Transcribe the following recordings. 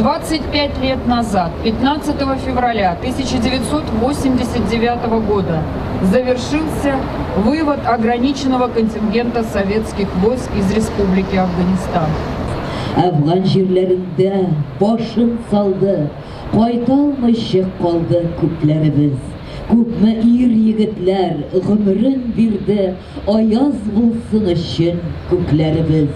25 лет назад, 15 февраля 1989 года, завершился вывод ограниченного контингента советских войск из Республики Афганистан. Әфган җирләрендә башын салды, кайта алмыйча калды күпләребез. Күпме ир-егетләр гомерен бирде, аяз булсын өчен күкләребез.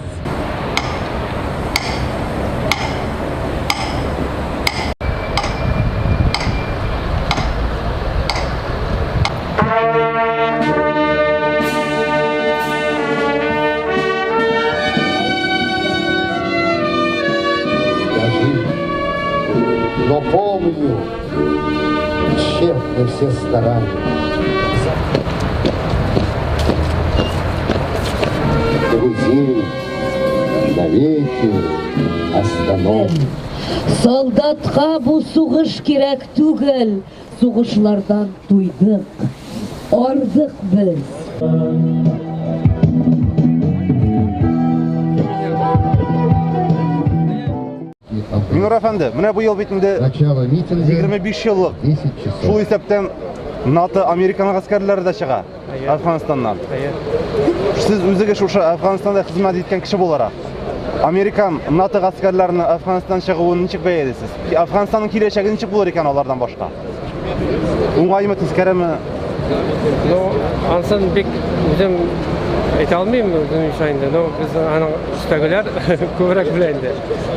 Я жив, но помню тщетны все старания. Друзей навеки остановим. Солдатка бу сугыш кирәк түгел, сугышлардан туйдык, ардык без. Минур әфәнде, менә бу ел бит инде Начало митинга 25 еллык. 10 часов. Шул исәптән НАТО Американ гаскәрләре дә чыга Әфганстаннан. Сез үзегез шушы Әфганстанда хезмәт иткән кеше буларак, Американ НАТО гаскәрләренең Әфганстан чыгуын ничек бәялисез? Әфганстанның киләчәге ничек булыр икән алардан башка? Уңаймы, тискәреме? Ну, ансын бик үзем әйтә алмыйм, үзем ишә инде. Но без аның өстәгеләр күбрәк белә инде.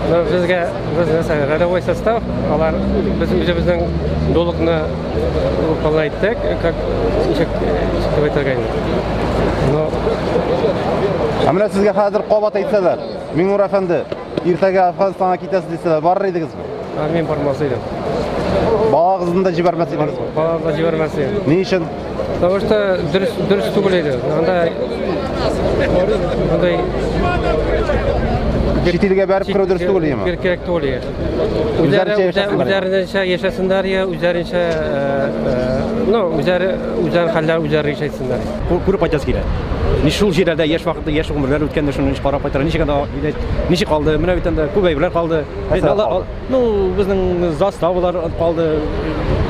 Но безгә без нәрсә, рядовой состав, алар без үзебезнең долгны выполнять иттек, как ничек дип әйтергә инде. Но Ә менә сезгә хәзер кабат әйтсәләр, Миңнур әфәнде, иртәгә Әфганстанга китәсез дисәләр, барыр идегезме? Мин бармас идем. Балагызны да җибәрмәс идегезме? Баланы да җибәрмәс идем. Ни өчен? Потому что дөрес дөрес түгел иде. Анда андай Чит илгә бәреп керү дөрес түгел иеме? Бер кирәк түгел иде. Үзләренчә яшәсеннәр. Үзләренчә яшәсеннәр я, үзләренчә ну, үзләре үзләренең хәлләр үзләре яшәсеннәр. Күреп кайтасы килә. Ни шул җирләрдә яшь вакытта яшь гомерләр үткәндә шуны ничек карап кайтырга, ничек анда ничек калды, менә бит анда күп әйберләр калды. Ну, безнең заставалар калды,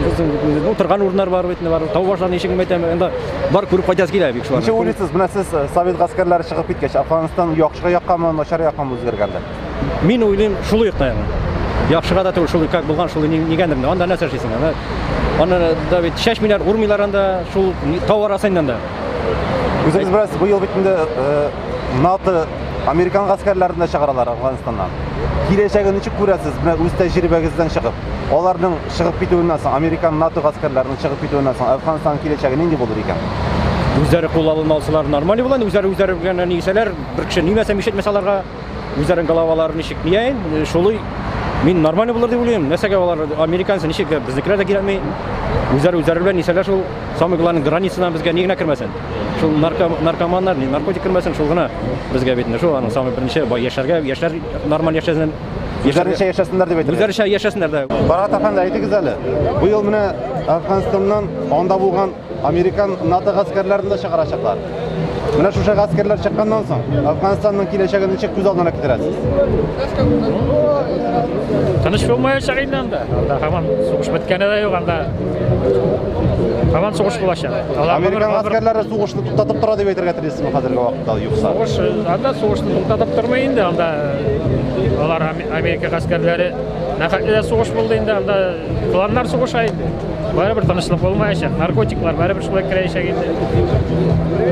безнең утырган урыннар бар бит, бар, тау башларын ничек әйтәм, анда бар күреп кайтасы килә бик шуларны. Ничек уйлыйсыз, менә сез совет гаскәрләре чыгып киткәч, Әфганстан яхшы яккамы, начар яккамы үзгәргәндер? Мин уйлыйм, шул ук, наверное. Яхшыга да түгел, шул как булган, шул нигәндер. Анда нәрсә эшлисең? Анда аны да бит чәчмиләр, урмыйлар анда, шул тау арасы инде анда. Үзегез беләсез, бу ел бит инде НАТО американ гаскәрләрен дә чыгаралар Әфганстаннан. Киләчәген ничек күрәсез? Менә үз тәҗрибәгездән чыгып, аларның чыгып китүеннән соң, американ НАТО гаскәрләренең чыгып китүеннән соң Әфганстанның киләчәге нинди булыр икән? Үзләре кул алын алсалар нормаль була, үзләре үзләре белән нисәләр, бер кеше нимәсә мишәтмәсә аларга, үзләренең головалары ничек нияен, шулай мин нормаль булыр дип уйлыйм. Нәрсәгә алар американцы ничек безнекеләр дә кирәкми. Үзләре үзләре белән нисәләр шул самый главный границадан безгә ни генә кермәсен. Шул наркоманнар, ни наркотик кермәсен, шул гына безгә бит инде шул аның самый беренче яшәргә, яшьләр нормаль яшәсен. Үзләренчә яшәсеннәр дип әйтергә. Үзләренчә яшәсеннәр дә. Барат әфәнде, әйтегез әле. Бу ел менә Әфганстаннан анда булган американ НАТО гаскәрләрен дә чыгарачаклар. Менә шушы гаскәрләр чыкканнан соң Әфганстанның киләчәген ничек күз алдына китерәсез? Тыныч булмаячак инде анда. Анда һаман сугыш беткәне дә юк, анда һаман сугыш булачак. Американ гаскәрләре сугышны туктатып тора дип әйтергә телисезме хәзерге вакытта юкса? Сугыш анда сугышны туктатып тормый инде, анда алар Америка гаскәрләре нәхәтле дә сугыш булды инде, анда кланнар сугыша инде. Барыбер тынычлык булмаячак, наркотиклар барыбер шулай керәчәк инде.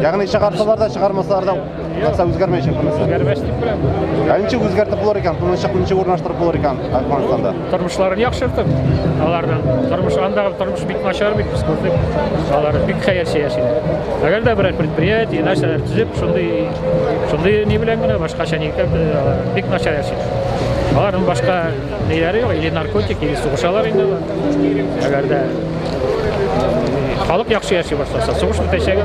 Ягъни чыгарсалар да, чыгармасалар да нәрсә үзгәрмәячәк нәрсә. Үзгәрмәс дип беләм. Ә ничек үзгәртеп булыр икән? Тынычлыкны ничек урнаштырып булыр икән Әфганстанда? Тормышларын яхшыртып, аларның тормыш андагы тормыш бик начар бит, без күрдек. Алар бик хәерче яшиләр. Әгәр дә берәр предприятие, нәрсәләр төзеп, шундый шундый ни белән генә башкача ни алар бик начар яшиләр. Аларның башка ниләре юк, или наркотик, или сугышалар инде алар. Әгәр дә халык яхшы яши башласа, сугыш бетәчәк.